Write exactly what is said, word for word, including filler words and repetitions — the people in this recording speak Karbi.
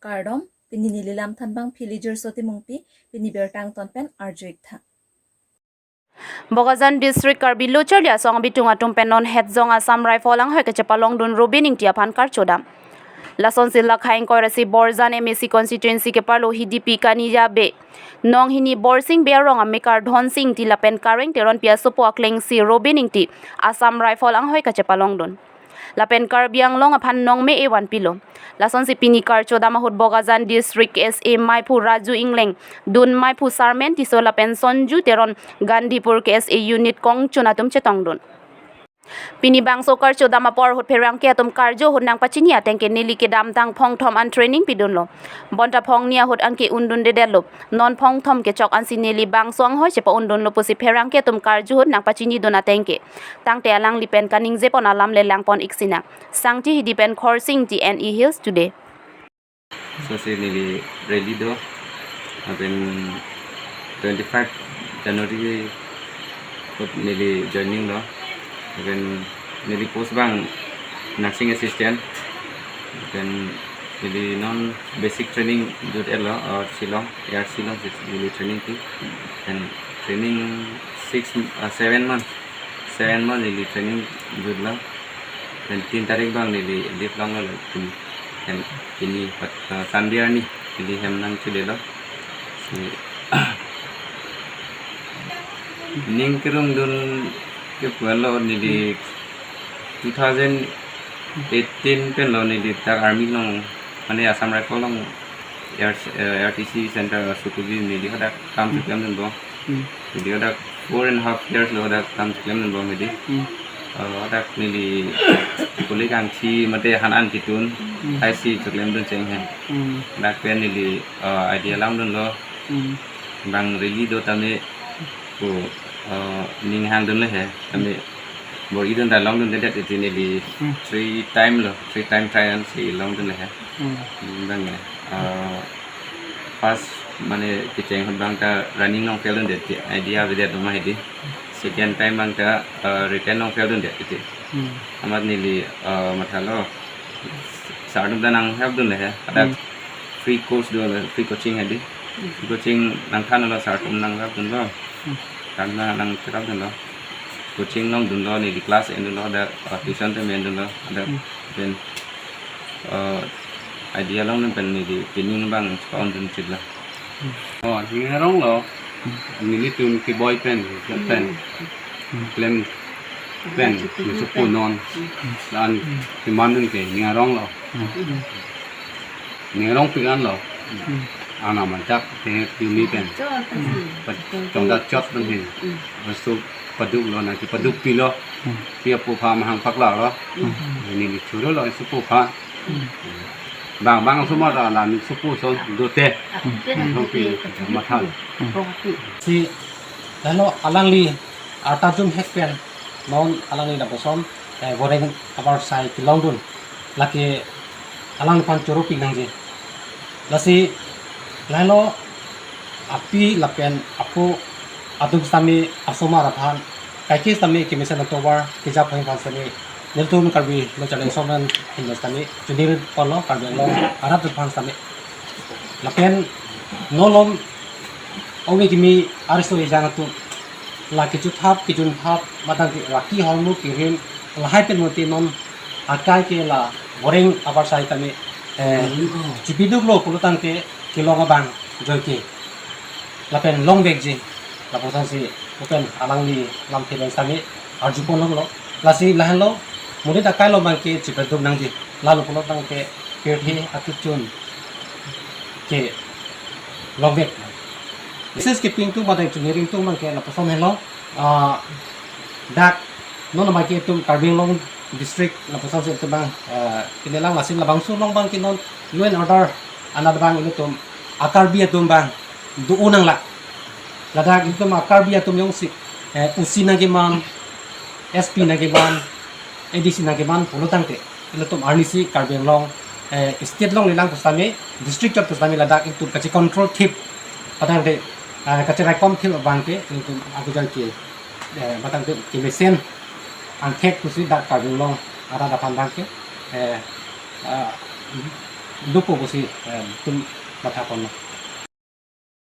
Kardom, pini neli lam thanbang Philiger Sotimungpi, pini birta angton pen arju-ik tha. Bokajan District Karbi Lo Charli Asong abitung atum pen non Hetjong Assam Rifle anghoi kachepalongdun Robin Ingti aphan karchodam. Lasonsi la Khaing Koirasi Borjan M A C constituency keparlo Hidipi Kaniya Bey, Nonghini Borsing Bey arong amekar Dhonsing Ingti lapen Kareng Teronpi asopo aklengsi Robin Ingti Assam Rifle anghoi kachepalongdun. Lapen Karbi Anglong aphan nongme-e vanpilo. Lasonsi pini karchodam ahut Bokajan District K S A maiphu Raju Ingleng, dun maiphu Sarmen Tisso lapen Sonju Teron, Gandhipur K S A unit kongchun atum chetongdun. Pini bangso karchodam apor ahut pherangke atum karju ahut nangpachini ateng ke neli kedamtang phongthom an training pidunlo. Bonta phongni ahut anke undundedetlo. Non phongthom kechok ansi neli bangso anghoi chepa-undunlo pusi pherangke atum karju ahut nangpachinidun ateng ke. Tangte alangli pen kaningjepon alam le langpon-ik sinang. Sangti Hidi pen Khorsing Ingti, N E Hills Today. Lasonsi neli rally do, lapen twenty-five January ahut neli joining lo, lapen neli post abang nursing assistant, lapen neli non basic training jut-etlo, uh, Shillong, A R C Shillong si neli training pi, lapen training six, uh, seven months, seven months neli training jutlo. Lapen tin tarik abang neli leave longlo, lapen, lapen pini pat, uh, Sunday arni neli hem nangchedelo. Si ning kerungdun ke pulo neli two thousand eighteen pen lo neli dak army along, mane Assam Rifle along, A R C, eh, A R T C center Sukuji neli hadak kam Hmm. cheklemdunbom. Hmm. Neli hadak four and a half years lo hadak kam cheklemdunbom neli. Hmm. Eh, hadak neli kulik angthi mate han an kitun Hmm. hai si cheklemdun cheng he. Hmm. Dak pen neli, eh, idea langdunlo. Hmm. Bang rally do tame ko, eh, ning hangdunlo he. Tame bor-idun ta longdundedet, iti neli Hmm. three time lo, three time try ansi longdunlo he. Hmm. Hmm, bang ya. Ah, first mane kecheng ahut bang ta running longfeldundet, idea avedet ma hedi. Second time bang ta, ah, written longfeldundet iti. Hmm. Amat neli, ah, mathalo. Sir atum ta nang help dunlo he. Hadak Hmm. free course do, free coaching hedi. Hmm. Free coaching nangthanlo, sir atum nang help dunlo. Hmm. Sir atum nang check up dunlo. Coaching longdunlo, neli class endunlo, hadak, ah, tuition ta endunlo, hadak Hmm. pen, ah, idea longdun pen neli training bang chepa-undun chitlo. Oh, ning aronglo, nelitum keboi pen, pen, klem pen, nisupo non, dan kemandun ke ning aronglo. Ning arong piran lo, ana manchak te yumi pen, pa chongda chot pen hin, masu paduk lo, nangkepaduk pilo, pi apupha mahang pakla lo, neli churu lo, nisupo pha. Bang bang sumar la nisupo son dote. Nangpi matha. Si lalo alangli arta jumhek pen non alangli lapuson, eh, voreng abarsai kelongdun. Lake alangliphan choro pi nangji. Lasi lalo api lapen apo atum sitame asomar aphan, kaike sitame kemesen atovar kejap hoi aphan sitame nelitum Karbi Lo Charli Asong ahin lo sitame chunir ponlo Karbi Anglong arat aphan sitame. Lapen nolom ove kimi ariso ejang atum la kechuthap kechunthap matang ke raki hormu kirim lahai pen mati non akai ke la voreng abarsai tame, eh, chipiduklo pulotangte kelong abang joike. Lapen longvekji, lapuson si, lapen alangli lamthe pen sitame arjupon longlo. Lasi lahenlo, monit akai lo abang ke chipiduk nangji, lalo pulotangte pirthe akichun ke longvek. Bises keping atum, matang chunir atum abang ke lapuson henlo, ah, dak non abang ke itum Karbi Anglong district lapuson si itum abang, ah, pini lang lasi labangso along abang ke non law and order anat abang ilitum a-Karbi atum abang do-o nanglo. Ladak itum a-Karbi atum jongsi, eh, O C nangkeman, S P nangkeman, A D C nangkeman pulotangte ilitum arnisi Karbi Anglong, eh, state along lelang pusitame, district chot pusitame ladak itum kachecontrol thip, patangte, eh, kacheraikom thip abang ke ilitum akujal ke, eh, patangte kemesen angthek pusi dak Karbi Anglong arat aphan abang ke, eh, ah, dopo pusi, eh, tum matha ponlo.